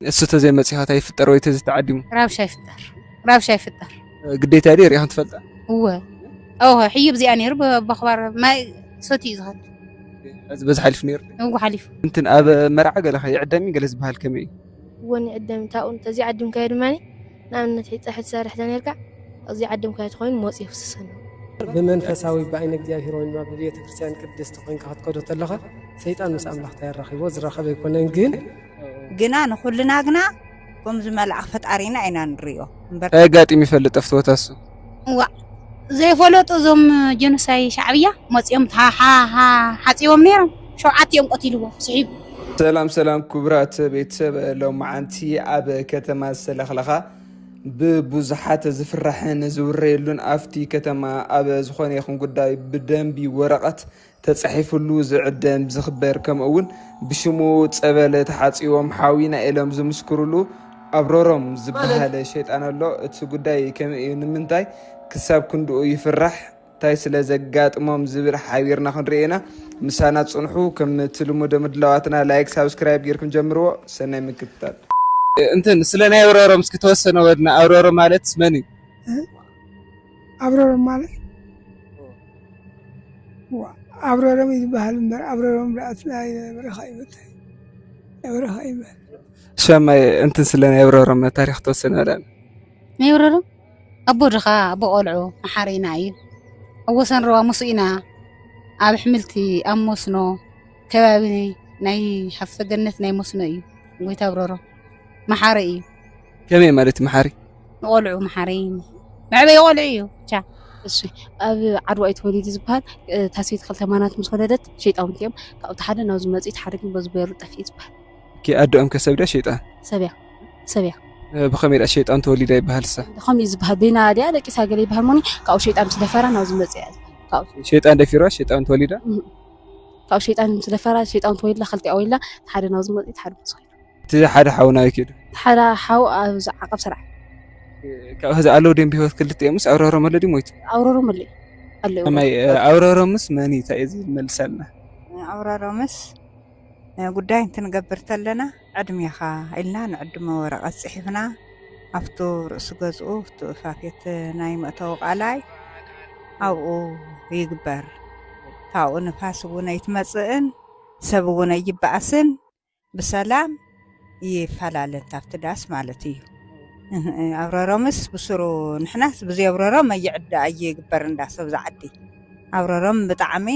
እሱ ተዘይመፂኻ እንታይ ይፍጠር ወይ ተዝተዓዲሙ? ራብሻ ይፍጠር፣ ራብሻ ይፍጠር። ግዴታ ድዩ ሪኢኽን ትፈልጣ? እወ፣ እወ፣ ሕዩብ እዚኣ ነይሩ፣ ብ-፣ ብኣኽባር ማይ ሰትዩ እዩ ዝኸድ። እዚ በዚ ሓሊፉ ነይሩ? እወ፣ ሓሊፉ። እንትን ኣብ መርዓ ገለኻ ይዕደም እዩ ገለ ዝበሃል ከመይ እዩ? እወን ይዕደም ታውን ተዚ ዓድምካዮ ድማ ንኣብነት ሒፃ ሕትሰርሕ ተነርካ እዚ ዓድምካዮ ተኮይኑ መፂ ይፍስሰን። ብመንፈሳዊ ብኣይነ እግዚኣብሔር ወይ ድማ ብቤተ ክርስቲያን ቅድስቲ ኮይንካ ክትከዶ ተለኻ ሰይጣን ምስ ኣምላኽ ተያራኺቦ ዝራኸበ ኣይኮነን። ግን ግና ንኹልና ግና ከምዚ መልኣኽ ፈጣሪና ኢና ንሪኦ እምበር እንታይ ኣጋጢሙ ይፈልጥ ኣብቲ ቦታ እሱ? እዋ፣ ዘይፈለጡ እዞም ጀኖሳይ ሻዕብያ መፂኦም ሓፂቦም ነይሮም። ሸውዓቲኦም ቀቲልዎ ስሒቡ። ሰላም ሰላም ክቡራት ቤተሰብ፣ ሎማዓንቲ ኣብ ከተማ ሰለኽለኻ ብብዙሓት ዝፍራሕን ዝውረየሉን ኣብቲ ከተማ ኣብ ዝኾነ ይኹን ጉዳይ ብደንቢ ወረቐት ተፃሒፍሉ ዝዕደም ዝኽበር ከምኡ እውን ብሽሙ ፀበል ተሓፂቦም ሓዊና ኢሎም ዝምስክርሉ ኣብሮሮም ዝበሃል ሸይጣን ኣሎ። እቲ ጉዳይ ከመይ እዩ? ንምንታይ ክሳብ ክንድኡ ይፍራሕ? እንታይ ስለ ዘጋጥሞም ዝብል ሓቢርና ክንርኢ ኢና። ምሳና ፅንሑ። ከምቲ ልሙድ ምድላዋትና ላይክ ሳብስክራይብ ጌርኩም ጀምርዎ። ሰናይ ምክትታል። እንትን ስለ ናይ ኣብሮሮም እስኪ ተወሰነ ወድና ኣብሮሮም ማለት መን እዩ? ኣብረሮም ማለት ኣብረሮም እዩ ዝበሃል እምበር ኣብረሮም ዳኣት ናይ በረኻ ይበል። ናይ በረኻ ይበል። ሸማይ እንትን ስለ ናይ ኣብረሮም ታሪክ ተወሰነ ወዳና። ናይ ኣብረሮም ኣቦ ድኻ ኣቦ ቆልዑ መሓሪና እዩ። ኣብ ወሰን ሩባ ምስኡ ኢና፣ ኣብ ኣሕምልቲ ኣብ መስኖ ከባቢ ናይ ሃፍተ ገነት ናይ መስኖ እዩ። ጎይታ ኣብረሮም መሓሪ እዩ። ከመይ ማለት መሓሪ? ንቆልዑ መሓሪ መዕበይ ቆልዑ እዩ። ቻ እሺ ኣብ ዓድዋ እዩ ተወሊዱ ዝበሃል። እታ ሰይቲ ክልተ ማናት ምስ ወለደት ሸይጣውንቲ እዮም። ካብኡ ሓደ ናብዚ መፅኡ እቲ ሓደ ግን በዚ በሩ ጠፊኡ ዝበሃል። ኦኬ፣ ኣደኦም ከሰብ ድያ ሸይጣን? ሰብያ ሰብያ ብኸመይ ደኣ ሸይጣን ተወሊዳ ይበሃል እሳ? ከምኡ እዩ ዝበሃል። በይና ድያ ደቂሳ ገለ ይበሃል ሞኒ ካብኡ ሸይጣን ምስ ደፈራ ናብዚ መፅኡ እያ ዝበሃል። ካብኡ ሸይጣን ደፊርዋ ሸይጣን ተወሊዳ? ካብኡ ሸይጣን ምስ ደፈራ ሸይጣን ተወሊዳ ክልቲኣ ወሊዳ ሓደ ናብዚ መፅኡ ሓደ ምስ ኸይዱ እቲ ሓደ ሓው ናበይ ከይዱ? ሓደ ሓው ኣብዚ ዓቐብ ስራሕ ካብ ህዚ ኣለዉ ድዮም ብህይወት ክልቲኦምስ? ኣብረሮም ኣሎ ድዩ ሞይቱ? ኣብረሮም ኣሎ ኣለዉ ከመይ ኣብረሮምስ መን እዩ እንታይ እዩ ዝመልሰልና? ኣብረሮምስ ጉዳይ እንትንገብር ተለና ዕድሜኻ ኢልና ንዕድመ ወረቐት ፅሒፍና ኣብቱ ርእሲ ገዝኡ ኣብቱ እፋፌት ናይ መእተዊ ቃላይ ኣብኡ ይግበር። ካብኡ ንፋስ እውን ኣይትመፅእን ሰብ እውን ኣይበኣስን ብሰላም ይፈላለን ታብቲ ዳስ ማለት እዩ። ኣብረሮምስ ብስሩ ንሕናስ ብዘይ ኣብረሮም ኣይዕዳ ኣይግበር እንዳ ሰብ ዝዓዲ ኣብረሮም ብጣዕሚ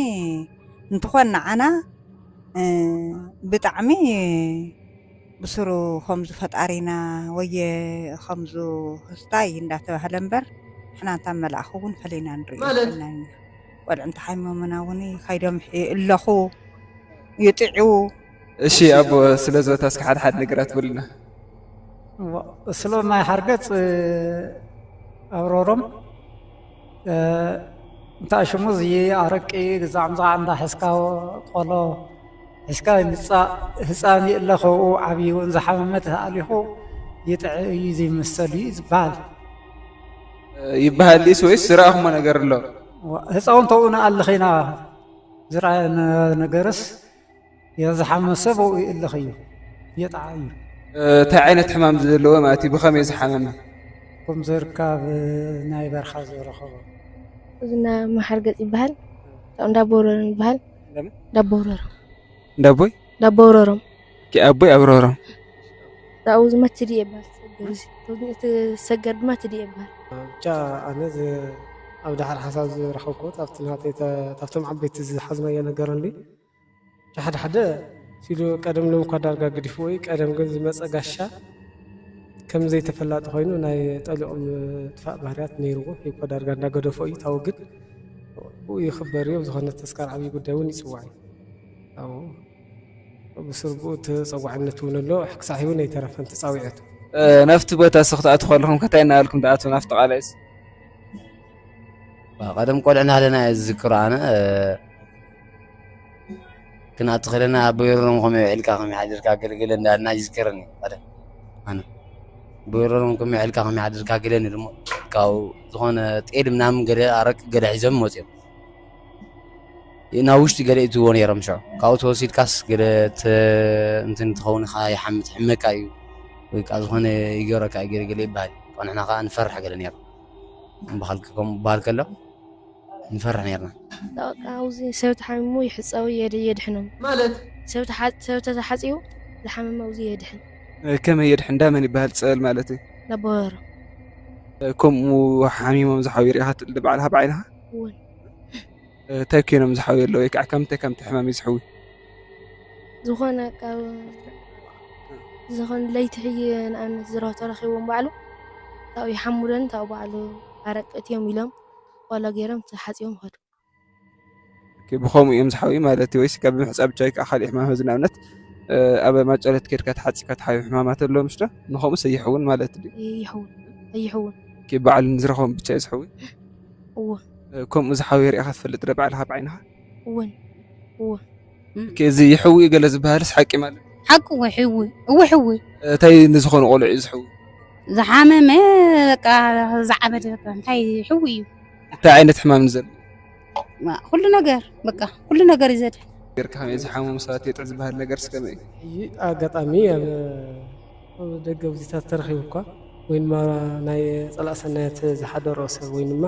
እንትኾን ንዓና ብጣዕሚ ብስሩ ከምዚ ፈጣሪና ወየ ከምዚ ህስታይ እንዳተባህለ እምበር ንሕና እንታ መልኣኹ እውን ፈሊና ንሪኦ ማለት ቆልዑ እንተሓሚሞምና እውን ካይዶም ኣለኹ ይጥዕው እሺ ኣቦ ስለዚ በታ እስኪ ሓደ ሓደ ነገራት በሉና። ስለ ማይ ሓርገፅ ኣብሮሮም እንታይ ሽሙ እዚ ኣረቂ ግዛዕ ምዛዕ እንዳ ሕዝካ ቆሎ ሕዝካ ይምፃእ ህፃን ይእለ ከብኡ ዓብዪ እውን ዝሓመመ ተኣሊኹ ይጥዕ እዩ ዘይመሰል እዩ ዝበሃል። ይበሃል ድዩስ ወይስ ዝረኣኹሞ ነገር ኣሎ? ህፃውንቲ ኣብኡ ንኣልኽ ኢና ዝረኣየ ነገርስ የዝሓመ ሰብ ኣብኡ ይእልኽ እዩ የጥዓ እዩ። እንታይ ዓይነት ሕማም ዘለዎ ማለት እዩ? ብኸመይ ዝሓመመ? ከም ዘርካብ ናይ በርኻ ዝረኸቦ እዚ እንዳ መሓር ገፅ ይበሃል። ካብኡ እንዳቦረሮም ይበሃል። እንዳቦረሮም እንዳቦይ እንዳቦረሮም ኣቦይ ኣብረሮም ካብኡ ዝመት ድየ ይበሃል። ሰገር እዚ እቲ ሰገር ድማ እቲ ድየ ይበሃል። ብቻ ኣነ ዝ- ኣብ ዳሕር ሓሳብ ዝረኸብኩት ኣብቲ ናተይ ተ- ካብቶም ዓበይቲ ዝሓዝናዮ ነገር እንዲ ሓደ ሓደ ሲሉ ቀደም ሎም እኳ ዳርጋ ገዲፍዎ እዩ። ቀደም ግን ዝመፀ ጋሻ ከም ዘይተፈላጢ ኮይኑ ናይ ጠሊኦም ጥፋእ ባህርያት ነይርዎ እዩ እኳ ዳርጋ እንዳገደፎ እዩ ታወግድ ብኡ ይኽበር እዩ። ኣብ ዝኾነ ተስካር ዓብዪ ጉዳይ እውን ይፅዋዕ እዩ። ኣብኡ ብስርግኡ ተፀዋዕነት እውን ኣሎ። ክሳዕ እውን ኣይተረፈን ተፃዊዐት። ናብቲ ቦታ ስ ክትኣትዉ ከለኹም ከታይ እናበልኩም ትኣትዉ ናብቲ ቃላይስ? ቀደም ቆልዑ እናሃለና እየ ዝዝክሮ ኣነ ክነኣቱ ከለና ኣቦይ ሮሮም ከመይ ውዒልካ ከመይ ሓዲርካ ገለገለ እንዳልና ይዝከረኒ ቀደም ኣነ ኣቦይ ሮሮም ከመይ ውዒልካ ከመይ ሓዲርካ ገለኒ ድማ ካብኡ ዝኾነ ጤል ምናምን ገለ ኣረቂ ገለ ሒዞም መፅዮም ናብ ውሽጢ ገለ ይእትዎ ነይሮም ሽዑ ካብኡ ተወሲድካስ ገለ እንትን ትኸውን ኢኻ ይሓምት ሕመካ እዩ ወይ ከዓ ዝኾነ ይገረካ ገለ ገለ ይበሃል። ንሕና ከዓ ንፈርሕ ገለ ነርና። እምበሃል ከም በሃል ከሎ ንፈርሕ ነርና። በቃ ኣብዚ ሰብ ተሓሚሙ ይሕፀው የድ- የድሕኖም። ማለት ሰብ ተሓ- ሰብ ተተሓፂቡ ዝሓመመ ኣብዚ የድሕን። ከመይ የድሕን? እንዳ መን ይበሃል? ፀበል ማለት እዩ። ነበሩ ከምኡ ሓሚሞም ዝሓው ሪኢኻ ትልዲ ባዕልኻ ብዓይንኻ? እውን እንታይ ኮይኖም ዝሓው የለ ወይ ከዓ ከምንታይ ከምቲ ሕማም እዩ ዝሕዊ? ዝኾነ ካብ ዝኾነ ለይቲ ሕጂ ንኣብነት ዝረው ተረኪቦም ባዕሉ ታው ይሓሙለን ታው ባዕሉ ኣረቂ እትዮም ኢሎም ቆሎ ገይሮም ተሓፂቦም ከዱ። ብከምኡ እዮም ዝሓውዩ ማለት እዩ ወይስ ካብ ምሕፃብ ብቻ ወይ ከዓ ካልእ ሕማም ህዚ ንኣብነት ኣብ ማጨለት ከድካ ተሓፂካ ተሓዩ ሕማማት ኣለዎ ምሽ ዶ ንከምኡ ሰይሕውን ማለት ድዩ? ይሕውን ኣይሕውን በዓል ንዝረኸቦም ብቻ እዩ ዝሕዊ? እዎ ከምኡ ዝሓውዩ ሪኢኻ ትፈልጥ ዶ ባዕልኻ ብዓይንኻ? እውን እዎ እዚ ይሕዊ ገለ ዝበሃልስ ሓቂ ማለት ሓቂ እወ ሕዊ እወ ሕዊ እንታይ ንዝኾኑ ቆልዑ እዩ ዝሕዊ? ዝሓመመ በቃ ዝዓበደ በቃ እንታይ ሕዊ እዩ እንታይ ዓይነት ሕማም ንዘለ ኩሉ ነገር በቃ ኩሉ ነገር እዩ ዘድሕን ገርካ ከመይ ዝሓመሙ ሰባት የጥዕ ዝበሃል ነገር ስከመ እዩ? ሕጂ ኣጋጣሚ ኣብ ኣብ ደገ ብዚታት ተረኺቡ እኳ ወይ ድማ ናይ ፀላእ ሰናያት ዝሓደሮ ሰብ ወይ ድማ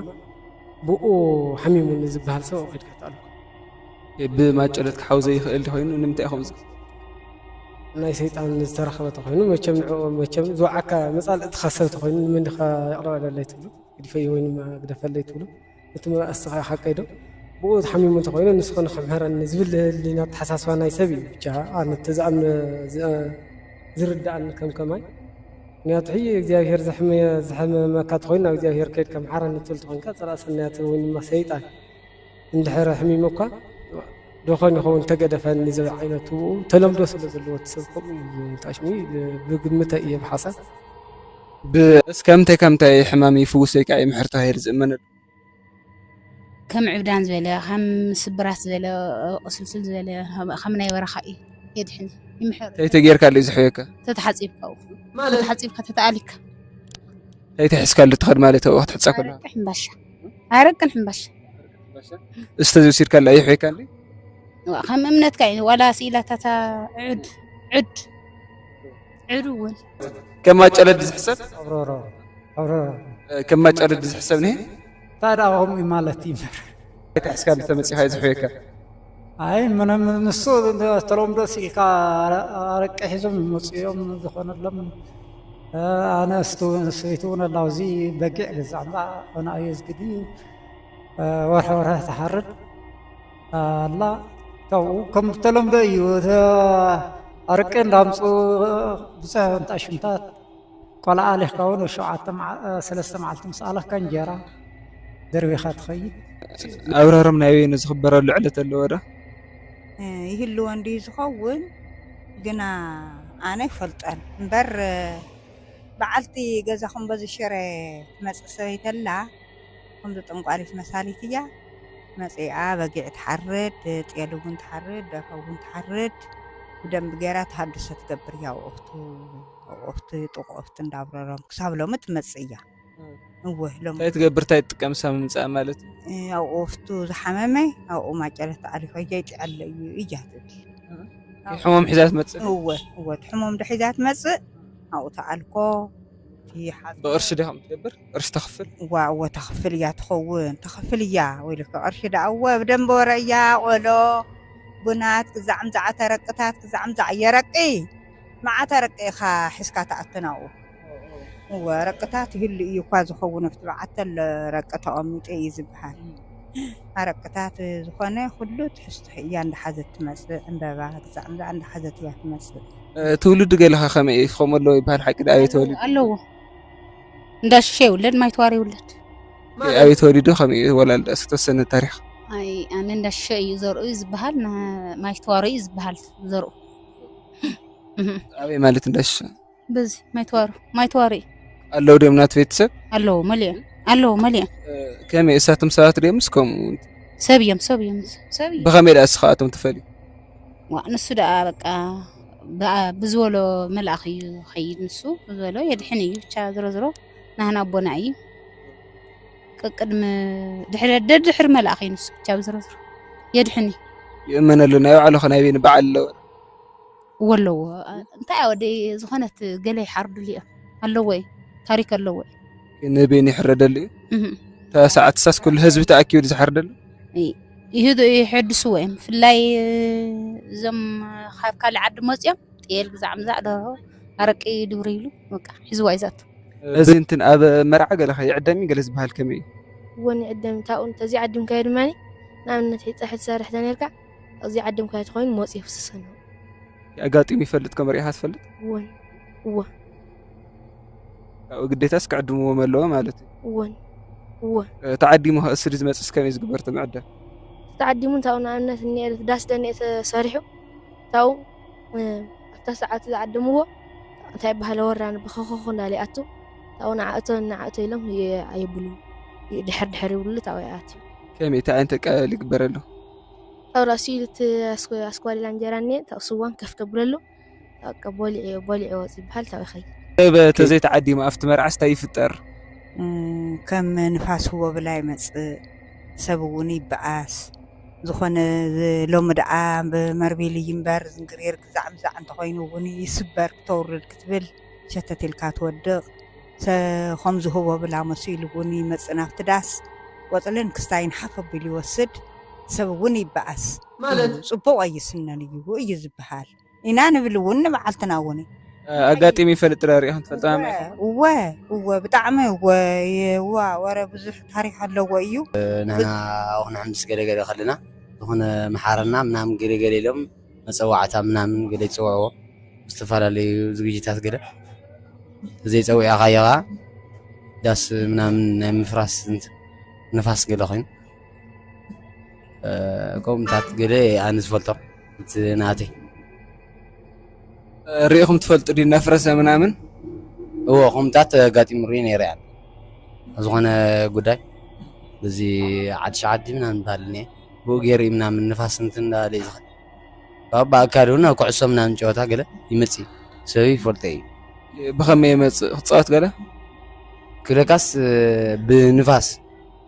ብኡ ሓሚሙኒ ዝበሃል ሰብ ኣብኡ ከድካ ተኣልኩ ብማጨለት ክሓው ዘይኽእል ኮይኑ ንምንታይ ኢኹም ናይ ሰይጣን ዝተረኸበ ተኮይኑ መቸም ንዕኡ መቸም ዝወዓካ መፃልእትኻ ሰብ ተኮይኑ ንመን ዲኻ የቕረበለለይ ትብሉ ግድፈይ ወይ ድማ ግደፈለይ ትብሉ እቲ መባእስኻ ሓቀይ ዶ ብኡ ተሓሚሙ እንተኮይኑ ንስኹ ንክምሕረኒ ዝብል ህሊና ኣተሓሳስባ ናይ ሰብ እዩ ብቻ ኣነ እቲ ዝኣምነ ዝርድኣኒ ከም ከማይ ምክንያቱ ሕጂ እግዚኣብሔር ዝሕመመካ ተኮይኑ ናብ እግዚኣብሔር ከይድካ ምሓረኒ ትብል ተኮይንካ ፀላእ ሰናያት ወይ ድማ ሰይጣን እንድሕር ኣሕሚሙካ ዶ ኾን ይኸውን ተገደፈኒ ዝብል ዓይነት ተለምዶ ስለ ዘለዎ እቲ ሰብ ከምኡ እዩ ተኣሽሙ ብግምተ እየ ብሓሳብ እስከ ምንታይ ካብ ምንታይ ሕማም ይፍውስ ወይ ከዓ ይምሕር ተባሂሉ ዝእመነሉ? ከም ዕብዳን ዝበለ ከም ስብራት ዝበለ ቁስልስል ዝበለ ከም ናይ በረኻ እዩ የድሕን ይምሕር እንታይ ተጌርካሉ እዩ ዝሕየካ? ተተሓፂብካ ማለት ተተሓፂብካ ተተኣሊካ እንታይ ተሒዝካሉ ትኸድ ማለት ኣብኡ ክትሕፀ ከሎ ኣረቂ ሕምባሻ ኣረቅን ሕምባሻ እስተ ዝውሲድካላ ይሕየካ እንዲ ዋ፣ ከም እምነትካ እዩ ዋላ ስኢላታታ ዕድ ዕድ ዕድ እውን ከማጨለድ ዝሕሰብ ኣብሮሮ ኣብሮሮ ከማጨለድ ዝሕሰብ ኒ እንታይ ደኣ ከምኡ ማለት እዩ እምበር ተሕስካሉ ተመፂኻ እዩ ዝሕየካ ኣይ ምንም ንሱ ተለምዶ ስኢልካ ኣረቂ ሒዞም ይመፁ እዮም ዝኾነሎም ኣነ ስቲ ሰበይቲ እውን ኣላ እዚ በጊዕ ገዛ እምባ ኣነ ኣየ ዝግዲ ወርሒ ወርሒ ትሓርድ ኣላ ካብኡ ከም ብተለምዶ እዩ ኣረቂ እንዳምፁ ብዙሕ እንታ ሽምታት ቆልዓ ኣሊኽካ እውን ሸውዓተ ሰለስተ መዓልቲ ምስ ኣለኽካ እንጀራ ደርቢኻ ትኸይድ ኣብረሮም ናይ ወይኑ ዝኽበረሉ ዕለት ኣለዎ ዶ ይህልዎ እንድዩ ዝኸውን ግና ኣነ ይፈልጠን እምበር በዓልቲ ገዛ ኩምበዚ ሽረ ትመፅእ ሰበይቲ ኣላ ከምዚ ጠንቋሊት መሳሊት እያ መፂኣ በጊዕ ትሓርድ ጤል እውን ትሓርድ ደርሆ እውን ትሓርድ ብደንቢ ገይራ ተሃድሶ ትገብር እያ ኣብኦፍቱ ኣብኦፍቲ ጥቑኦፍቲ እንዳብረሮም ክሳብ ሎሚ ትመፅእ እያ እወ ሎም እንታይ ትገብር እንታይ ትጥቀም ሳብ ምምፃእ ማለት እዩ ኣብኦፍቱ ዝሓመመ ኣብኡ ማጨለት ተኣሊኾ እያ ይጥዐለ እዩ እያ ትብል ሕሞም ሒዛ ትመፅእ እወ እወ ሕሞም ዶ ሒዛ ትመፅእ ኣብኡ ተኣልኮ ብቕርሺ ዲኹም ትገብር ቅርሺ ተኽፍል እዋ እወ ተኽፍል እያ ትኸውን ተኽፍል እያ ወይልከ ቅርሺ ደኣ እወ ብደንበ ወረ እያ ቆሎ ቡናት ክዛዕምዛዓ ተረቅታት ክዛዕምዛዕ የረቂ መዓት ኣረቂ ኢኻ ሒዝካ ትኣቱ ናብኡ። እወ ኣረቅታት ይህሉ እዩ እኳ ዝኸውን ኣብቲ በዓቲ ኣሎ ኣረቂ ተቐሚጡ እዩ ዝበሃል። ኣረቅታት ዝኾነ ኩሉ ትሕዝትሑ እያ እንዳሓዘት ትመፅእ ዕምበባ ግዛዕ እምበባ እንዳሓዘት እያ ትመፅእ። ትውልዲ ገለኻ ከመይ እዩ ከምኡ ኣለዎ ይበሃል ሓቂ ድኣ ኣበይ ተወሊዱ? ኣለዎ እንዳ ሽሸ ይውለድ ማይ ተዋሪ ይውለድ። ኣበይ ተወሊዱ ከመይ እዩ ወላልዳ እስኪ ተወሰነ ታሪኽ? ኣይ ኣነ እንዳ ሽሸ እዩ ዘርኡ እዩ ዝበሃል ማይ ተዋሪ እዩ ዝበሃል ዘርኡ። ኣበይ ማለት እንዳሽ በዚ ማይተዋሩ ማይተዋሩ እዩ ኣለዉ ድዮም ናት ቤተሰብ ኣለዉ መሊኦም ኣለዉ መሊኦም ከመይ እሳቶም ሰባት ድዮም ምስ ከምኡ ሰብ እዮም ሰብ እዮም ሰብ እዮም ብኸመይ ደኣ እስኻኣቶም ትፈልዩ ዋ ንሱ ደኣ በቃ ብዝበሎ መልኣኽ እዩ ዝኸይድ ንሱ ብዝበሎ የድሕን እዩ ብቻ ዝሮ ዝሮ ናህና ኣቦና እዩ ቅቅድሚ ድሕሪ ደድሕሪ መልኣኽ እዩ ንሱ ብቻ ብዝሮ ዝሮ የድሕን እዩ ይእመነሉ ናይ ባዕልኹ ናይ በይኑ በዓል ኣለዎ እወ ኣለዎ። እንታይ ወደ ዝኾነት ገለ ይሓርዱሉ እዮም ኣለዎ እዩ። ታሪክ ኣለዎ እዩ። ንበይኑ ይሕረደሉ እዩ። እህም። እታ ሰዓት ሳስ ኩሉ ህዝቢ ተኣኪቡ ዝሓርደሉ። ይህዱ ይሕድስዎ እዮም። ብፍላይ እዞም ካብ ካልእ ዓዲ መፅኦም ጤል ግዛዕ ምዛዕ ደርሆ ኣረቂ ድብሪ ይብሉ በቃ ሒዝዋ ይዛቱ። እዚ እንትን ኣብ መርዓ ገለኸ ይዕደም እዩ ገለ ዝበሃል ከመይ እዩ? እወን ይዕደም ታብኡ እንተዘይዓዲምካዮ ድማ ንኣብነት ሒፃ ሕትሰርሕ ተነርካ ኣብዚ ዓዲምካዮ ተኮይኑ መፂ የፍስሰ ነው። ኣጋጢሙ ይፈልጥ ከም ርኢኻ ትፈልጥ? እወን እወ ካብኡ ግዴታስ ክዕድምዎም ኣለዎ ማለት እዩ። እወን እወ ተዓዲሙ ከ እሱ ዝመፅስ ከመይ ዝግበር ትምዕደ? ተዓዲሙ እንታው ንኣብነት እኒኤ ዳስ ደኒኤ ተሰሪሑ ታው ኣብታ ሰዓት ዝዓደምዎ እንታይ በሃለ ወራን ብኸኸኹ እንዳለ ኣቱ ታው ንዓእቶ ንዓእቶ ኢሎም ኣየብሉ ድሕር ድሕር ይብሉ ታው ኣትዩ ከመይ እንታይ ዓይነት ቀለል ይግበረሉ? ታው ራሱ ኢሉ እቲ ኣስኳሊላ እንጀራ እኒኤ ታው ስዋን ከፍ ተብለሉ በቃ ቦሊዕ ቦሊዕ ወፅ ይበሃል ታው ይኸይ ተዘይተዓዲሙ ኣብቲ መርዓስ እንታይ ይፍጠር? ከም ንፋስ ህቦብላ ይመፅእ፣ ሰብ እውን ይበኣስ። ዝኾነ ሎሚ ደኣ ብመርቢል እዩ እምበር ዝንግርግር ግዛዕ ምዛዕ እንተኾይኑ እውን ይስበር፣ ክተውርድ ክትብል ሸተት ኢልካ ትወድቕ። ከምዚ ህቦብላ መሲሉ እውን ይመፅእ ናብቲ ዳስ፣ ቆፅልን ክስታይን ሓፍ ኣቢሉ ይወስድ፣ ሰብ እውን ይበኣስ። ማለት? ፅቡቕ ኣይስነን እዩ እዩ ዝበሃል። ኢና ንብል እውን ንበዓልትና እውን እዩ። ኣጋጢሙ ይፈልጥ ዶ ሪኢኹም ትፈልጣ? እወ እወ ብጣዕሚ እወ እዋ ወረ ብዙሕ ታሪክ ኣለዎ እዩ። ንሕና ኣኹን ሕምስ ገለገለ ከለና ዝኾነ መሓረና ምናምን ገለገለ ኢሎም መፀዋዕታ ምናምን ገለ ይፅውዕዎ ዝተፈላለዩ ዝግጅታት ገለ ዘይፀዊዕካዮ ከዓ ዳስ ምናምን ናይ ምፍራስ ንፋስ ገለ ኮይኑ ከምኡታት ገለ ኣነ ዝፈልጦ እቲ ናተይ ርኢኹም ትፈልጡ ዲ እናፍረሰ ምናምን? እዎ ከምኡታት ኣጋጢሙ ርኢ ነይረ እያ ዝኾነ ጉዳይ እዚ ዓዲ ሸዓዲ ምናምን ባል እኒአ ብኡ ገይሩ እዩ ምናምን ንፋስ እንትን እንዳበለ እዩ ዝኸድ ካብ ብኣካል እውን ኣብ ኩዕሶ ምናምን ጨወታ ገለ ይመፅእ እዩ ሰብ ይፈልጦ እዩ ብኸመይ ይመፅእ ክፃወት ገለ ክለካስ ብንፋስ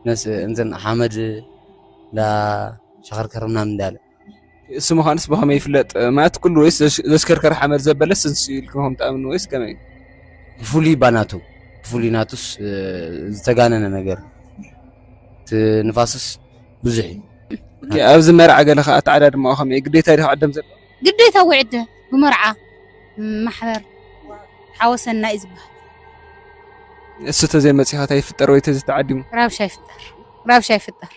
ነስ እንትን ሓመድ እንዳ ሸኸርከር ምናምን እንዳለ እሱ ምዃንስ ብኸመይ ይፍለጥ ማለት ኩሉ ወይስ ዘሽከርከር ሓመድ ዘበለስ ንሱ ኢልኩም ከም ትኣምኑ ወይስ ከመይ ብፍሉይ ባናቱ ብፍሉይ ናቱስ ዝተጋነነ ነገር እቲ ንፋስስ ብዙሕ እዩ ኣብዚ መርዓ ገለ ከዓ ኣተዓዳድማኡ ከመይ ግዴታ ዲ ክዕደም ዘሎ ግዴታ ውዕደ ብመርዓ ማሕበር ሓወሰና እዩ ዝበሃል እሱ ተዘይመፂኻ እንታይ ይፍጠር ወይ ተዘይተዓዲሙ ራብሻ ይፍጠር ራብሻ ይፍጠር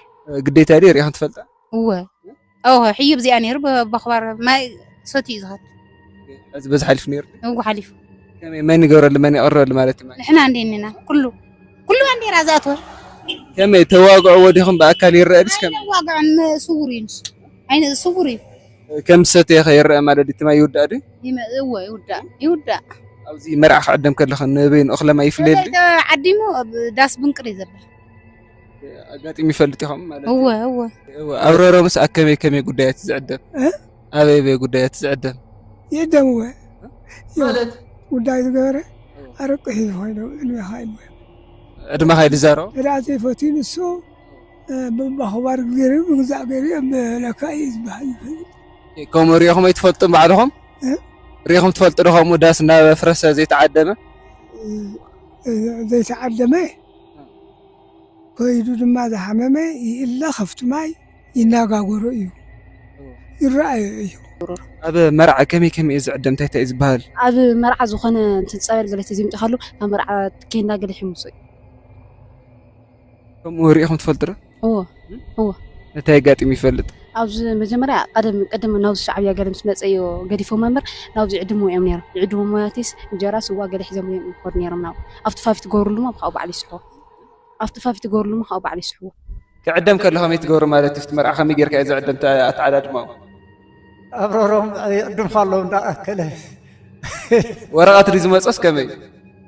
ግዴታ ዲ ሪኢኹም ትፈልጣ እወ ኦሆ ሕዩብ እዚኣ ነይሩ በባኽባር ማይ ሰትዩ እዩ ዝኸድ እዚ በዚ ሓሊፉ ነይሩ እወ ሓሊፉ ከመይ መን ይገብረሉ መን ይቕረበሉ ማለት እዩ ንሕና እንዴ እኒና ኩሉ ኩሉ ባንዴራ ዝኣትወ ከመይ ተዋግዕዎ ዲኹም ብኣካል ይረአ ድስ ከመይ ዋግዖን ስውር እዩ ንሱ ኣይነ ስውር እዩ ከም ዝሰተየ ከ ይረአ ማለት ድዩ ትማይ ይውዳእ ድዩ ይመ- እወ ይውዳእ ይውዳእ ኣብዚ መርዓ ክዕደም ከለኸ ንበይኑ እኽለማ ይፍለየሉ ድዩ ዓዲሙ ኣብ ዳስ ብንቅር እዩ ዘብል ኣጋጢሙ ይፈልጥ ኢኹም ማለት እወ እዩ እወ እወ፣ ኣብ ሮሮምስ ኣብ ከመይ ከመይ ጉዳያት ዝዕደም እ? ኣበይ ኣበይ ጉዳያት ዝዕደም የደምወ ጉዳይ ዝገበረ ኣረቂ ሒዙ ኮይኑ ዕድሜኻ ኢሉ ዕድመኻ ኢሉ ዛረቦ ተዳ ዘይፈትዩ ንሱ ብባኽባር ገይሩ ምግዛእ ገይሩ እዮም ለካ እዩ ዝበሃል ይፈልጥ ከምኡ ሪኢኹም ኣይትፈልጡን ባዕልኹም እ? ሪኢኹም ትፈልጡ ዶ ከምኡ ዳስ እናበፍረሰ ዘይተዓደመ ዘይተዓደመ ከይዱ ድማ ዝሓመመ ይእለ ከፍቲ ማይ ይነጋገሮ እዩ ይረኣዮ እዩ ኣብ መርዓ ከመይ ከመይ እዩ ዝዕደም እንታይ እንታይ እዩ ዝበሃል ኣብ መርዓ ዝኾነ እንትን ፀበል ገለ ተዘይምፅኻሉ ናብ መርዓ ኬንዳ ገለ ሒሙሶ እዩ ከምኡ ሪኢኹም ትፈልጡ ዶ እዎ እዎ እንታይ ኣጋጢሙ ይፈልጥ ኣብዚ መጀመርያ ቀደም ቀደም ናብዚ ሻዕብያ ገለ ምስ መፀዮ ገዲፎም እምበር ናብዚ ይዕድሙ እዮም ነይሮም ይዕድሙ ማለትስ እንጀራ ስዋ ገለ ሒዞም እዮም ይኸዱ ነይሮም ናብኡ ኣብቲ ፋፊ ትገብርሉ ሞ ካብኡ ባዕሉ ይስሕቦ ኣብቲ ፋፊ ትገብርሉ ሞ ካብኡ ባዕሉ ይስሕቦ ክዕደም ከሎ ከመይ ትገብሩ ማለት እዩ መርዓ ከመይ ጌርካ እዩ ዝዕደም ኣተዓዳድማኡ ኣብረሮም ይዕድምካ ኣለዉ እንዳኣከለ ወረቐት ድዩ ዝመፀስ ከመይ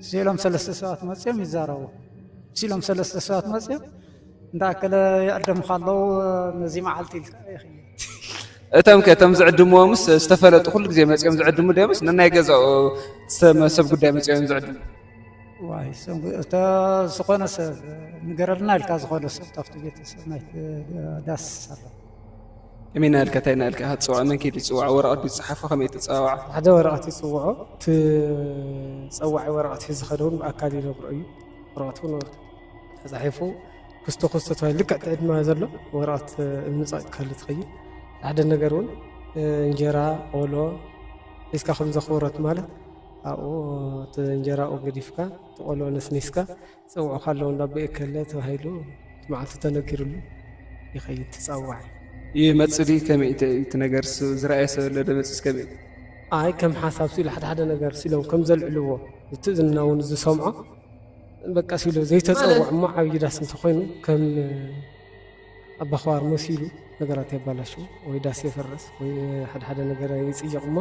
ሲሎም ሰለስተ ሰባት መፅኦም ይዛረቡ ሲሎም ሰለስተ ሰባት መፅኦም እንዳኣከለ ይዕደምካ ኣለዉ ነዚ መዓልቲ ኢልካ ይኽእል እቶም ከ እቶም ዝዕድምዎምስ ዝተፈለጡ ኩሉ ግዜ መፅኦም ዝዕድሙ ድዮምስ ነናይ ገዛኡ ሰብ ጉዳይ መፅኦም ዝዕድሙ ዋይ ዝኾነ ሰብ ንገረልና ኢልካ ዝኾነ ሰብ ካብቲ ቤተሰብ ናይ ዳስ ኣሎ ከመይ እናበልካ እንታይ እናበልካ ኢኻ ትፅውዖ? መን ከይዱ ይፅውዖ? ወረቐት ድዩ ዝፅሓፎ? ከመይ ትፀዋወዓ? ሓደ ወረቐት ይፅውዖ። እቲ ፀዋዒ ወረቐት ሒዙ ዝኸደ እውን ብኣካል ይነግሮ እዩ። ወረቐት እውን ተፃሒፉ ክስቶ ክስቶ ተባሂሉ ልክዕ እቲ ዕድመ ዘሎ ወረቐት እምኒ ፀቒጥካሉ ትኸይድ። ሓደ ነገር እውን እንጀራ፣ ቆሎ ሒዝካ ከም ዘኽብሮት ማለት ኣብኡ እቲ እንጀራኡ ገዲፍካ እቲ ቆሎ ነስኒስካ ዝፀውዑኻ ኣለዉ እንዳ ኣቦ ኤከለ ተባሂሉ እቲ መዓልቲ ተነጊሩሉ ይኸይድ ተፃዋዒ። ይመጽእ ድዩ? ከመይ እቲ፣ እቲ ነገርስ ዝረኣየ ሰብ ኣሎ ዶ መጺእስ ከመይ? ኣይ ከም ሓሳብ ሲሉ ሓደ ሓደ ነገር ሲሎም ከም ዘልዕልዎ እቲ ዝና እውን ዝሰምዖ በቃ ሲሉ ዘይተጸውዖ እሞ ዓብዪ ዳስ እንተኾይኑ ከም ኣባኽባር መሲሉ ነገራት የባላሹ ወይ ዳስ የፈርስ ወይ ሓደ ሓደ ነገር ይጽይቕ እሞ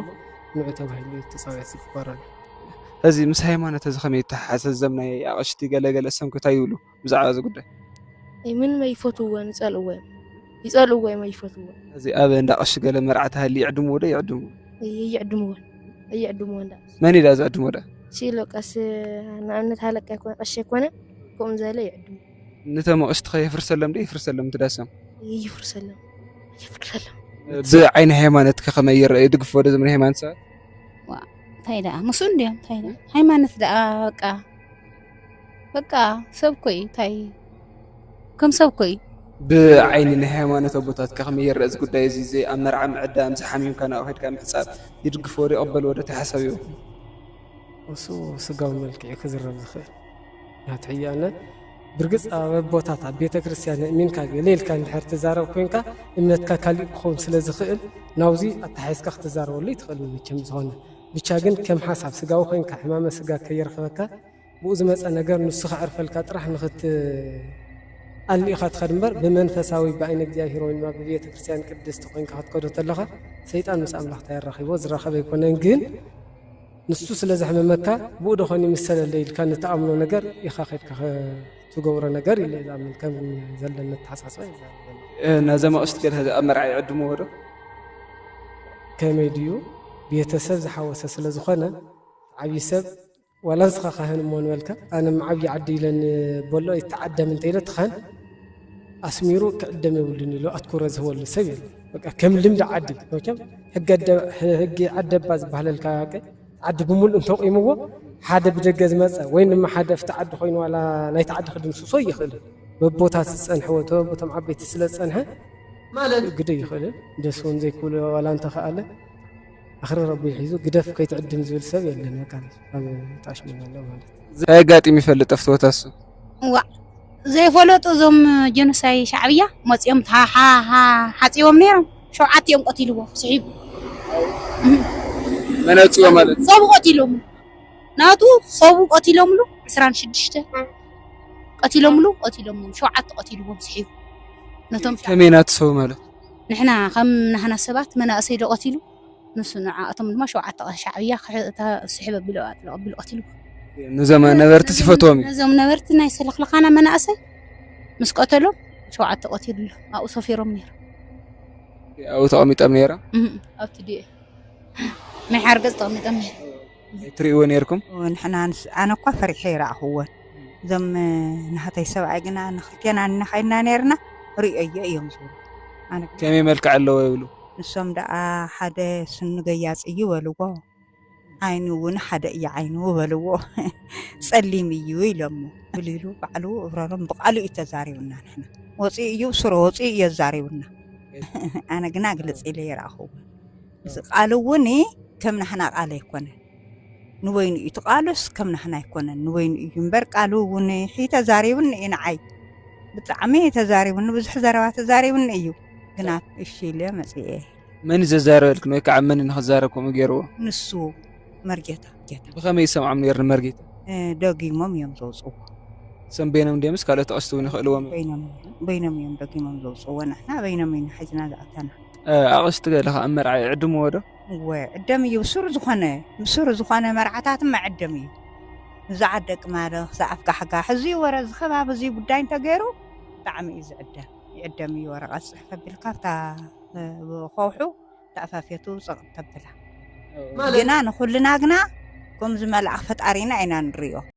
ንዑ ተባሂሉ እዩ ተጻውዒት ዝግበረሉ። እዚ ምስ ሃይማኖት እዚ ከመይ ይተሓሓዝ? እዞም ናይ ኣቕሽቲ ገለ ገለ ሰምኩ እንታይ ይብሉ ብዛዕባ እዚ ጉዳይ? ምንም ኣይፈትውዎን፣ ይጸልእዎ እዮም። ይጸልእዎ እዮም፣ ኣይፈትውዎን። እዚ ኣብ እንዳ ኣቕሽቲ ገለ መርዓ ተሃልዩ ይዕድምዎ ዶ ይዕድምዎ? ይዕድምዎን፣ ይዕድምዎን። እንዳ መን ኢላ ዝዕድሞ ዳ? ሲሎ ቀስ ንኣብነት ሃለቃ ይኮነ፣ ቀሺ ይኮነ፣ ከምኡ ዝበለ ይዕድሙ። ነቶም ኣቕሽቲ ከ የፍርሰሎም ዶ ይፍርሰሎም እቲ ዳሶም? ይፍርሰሎም፣ ይፍርሰሎም። ብዓይኒ ሃይማኖት ከ ከመይ ይረአ? ይድግፍዎ ዶ እዞም ናይ ሃይማኖት ሰባት? ዋ፣ እንታይ ደኣ ምስኡ እንድዮም፣ እንታይ ደኣ ሃይማኖት ደኣ በቃ፣ በቃ ሰብ እኮ እዩ፣ እንታይ ከም ሰብ እኮ እዩ። ብዓይኒ ናይ ሃይማኖት ኣቦታት ከ ከመይ ይረአ እዚ ጉዳይ እዚ? እዚ ኣብ መርዓ ምዕዳም፣ ዝሓሚምካ ናብኡ ከድካ ምሕጻብ ይድግፍዎ ዶ ይቕበልዎ ዶ? እንታይ ሓሳብ ይህበኩም? እሱ ስጋዊ መልክዕ እዩ ክዝረብ ዝኽእል። ናትሕያነ ብርግጽ ኣብ ኣቦታት ኣብ ቤተ ክርስቲያን እሚንካ ገለ ኢልካ እንድሕር ትዛረብ ኮንካ እምነትካ ካሊእ ክኸውን ስለ ዝኽእል ናብዚ ኣተሓሒዝካ ክትዛረበሉ ይትኽእል መቸም ዝኾነ ብቻ ግን ከም ሓሳብ ስጋዊ ኮንካ ሕማመ ስጋ ከየርኽበካ ብኡ ዝመፀ ነገር ንሱ ከዕርፈልካ ጥራሕ ንኽት ኣሊእኻ ትኸድ እምበር ብመንፈሳዊ ብኣይነ እግዚኣብሔር ወይ ድማ ብቤተ ክርስቲያን ቅድስቲ ኮይንካ ክትከዶ ተለኻ ሰይጣን ምስ ኣምላኽ ተየራኺቦ ዝራኸበ ኣይኮነን ግን ንሱ ስለ ዘሕመመካ ብኡ ዶ ኾን ይምሰለለ ኢልካ ንትኣምኖ ነገር ኢኻ ኸድካ ትገብሮ ነገር ኢለ ዝኣምን ከም ዘለኒ ኣተሓሳስባ ይዛረበኒ። ነዞም ኣቕሽቲ ገለ ኣብ መርዓ ይዕድምዎ ዶ? ከመይ ድዩ ቤተሰብ ዝሓወሰ ስለ ዝኾነ ዓብዪ ሰብ ዋላ ንስኻ ካህን እሞ ንበልካ ኣነ ዓብዪ ዓዲ ኢለ ንበሎ ይተዓደም እንተኢለ ትኻን ኣስሚሩ ክዕደም የብሉን ኢሉ ኣትኩሮ ዝህበሉ ሰብ የለ። በቃ ከም ልምዲ ዓዲ መቸም ሕጊ ኣደ- ሕጊ ዓደባ ዝበሃለልካ ዓዲ ብምሉእ እንተቂምዎ ሓደ ብደገ ዝመፀ ወይ ድማ ሓደ ኣብቲ ዓዲ ኮይኑ ዋላ ናይቲ ዓዲ ክድምስሶ ይኽእል በቦታት ዝፀንሐ ወይ በቦቶም ዓበይቲ ስለ ዝፀንሐ ማለት ግደ ይኽእል ደስ እውን ዘይክብሉ ዋላ እንተኸኣለ ኣኽሪ ረቢ ሒዙ ግደፍ ከይትዕድም ዝብል ሰብ የለን በቃ ኣብ ጣሽ ምን ኣሎ ማለት እንታይ ኣጋጢሙ ይፈልጥ ኣብቲ ቦታ እሱ? ዋዕ ዘይፈለጡ እዞም ጀኖሳይ ሻዕብያ መፂኦም ሓፂቦም ነይሮም ሸውዓተ እዮም ቀቲልዎ ስሒቡ መን ኣውፅዎ ማለት? ሰቡ ቀቲሎምሉ ናቱ ሰቡ ቀቲሎምሉ ዕስራን ሽዱሽተ ቀቲሎምሉ ቀቲሎምሉ ሸውዓተ ቀቲልዎም ስሒቡ ነቶም ከመይ ናቱ ሰቡ ማለት? ንሕና ከም ናህና ሰባት መናእሰይ ዶ ቀቲሉ ንሱ ንዓኣቶም ድማ ሸውዓተ ሻዕብያ ክስሕብ ኣቢሉ ኣቢሉ ቀቲልዎ። ንዞም ነበርቲ ሲፈትዎም እዩ። ነዞም ነበርቲ ናይ ሰለኽለኻና መናእሰይ ምስ ቀተሎም ሸውዓተ ቀቲሉ ኣሎ ኣብኡ ሰፊሮም ነይሮም። ኣብኡ ተቐሚጦም ነይሮም። እም፣ ኣብቲ ድኤ ናይ ሓርገፅ ተቐሚጦም ነይሮም። ትርእይዎ ነይርኩም? ንሕና ኣነ እኳ ፈሪሐ ይረኣኽዎን እዞም ናህተይ ሰብኣይ ግና ንክልቴና ንናኸይድና ነርና ርእዮ እዮም ዝብሉ። ኣነ ግን ከመይ መልክዕ ኣለዎ ይብሉ? ንሶም ደኣ ሓደ ስኒ ገያጽ እዩ በልዎ። ዓይኑ እውን ሓደ እዩ ዓይኑ በልዎ። ጸሊም እዩ ኢሎሞ። ብሊሉ ባዕሉ እብረሮም ብቃሉ እዩ ተዛሪቡና ንሕና። ወፂኡ እዩ ብስሩ ወፂኡ እዩ ኣዛሪቡና። ኣነ ግና ግልፅ ኢለ ይረኣኽዎ። እዚ ቃሉ እውን ከም ናህና ቃል ኣይኮነን። ንበይኑ እዩ እቲ ቃሉስ ከም ናህና ኣይኮነን ንበይኑ እዩ እምበር ቃሉ እውን ሕይ ተዛሪቡኒ እዩ ንዓይ ብጣዕሚ ተዛሪቡኒ ብዙሕ ዘረባ ተዛሪቡኒ እዩ ግና እሺ ኢለ መፅኤ መን እዩ ዘዛረበልክን ወይ ከዓ መን ንክዛረብ ከምኡ ገይርዎ? ንሱ መርጌታ ጌታ ብኸመይ ይሰምዖም ነይሩ ንመርጌታ? ደጊሞም እዮም ዘውፅዎ። ሰም በይኖም ድዮምስ ካልኦት ኣቕሽቲ እውን ይኽእልዎም እዮም? በይኖም እዮም በይኖም እዮም ደጊሞም ዘውፅዎ። ንሕና በይኖም እዩ ንሓዝና ዝኣተና። ኣቕሽቲ ገለ ከዓ ኣብ መርዓ ይዕድምዎ ዶ? እወ ዕደም እዩ ብስሩ ዝኾነ ብስሩ ዝኾነ መርዓታት መዐደም እዩ። ንዛዓት ደቂ ማለኽ ዝኣፍጋሕጋሕ እዚ ወረ እዚ ከባቢ እዚ ጉዳይ እንተገይሩ ብጣዕሚ እዩ ዝዕደም። ይዕደም እዩ ወረቐት ፅሕፍ ኣቢልካ ኣብታ ከውሑ ተኣፋፍየቱ ፀቕጥ ተብላ ግና ንኹልና ግና ከምዚ መልኣኽ ፈጣሪና ኢና ንሪኦ።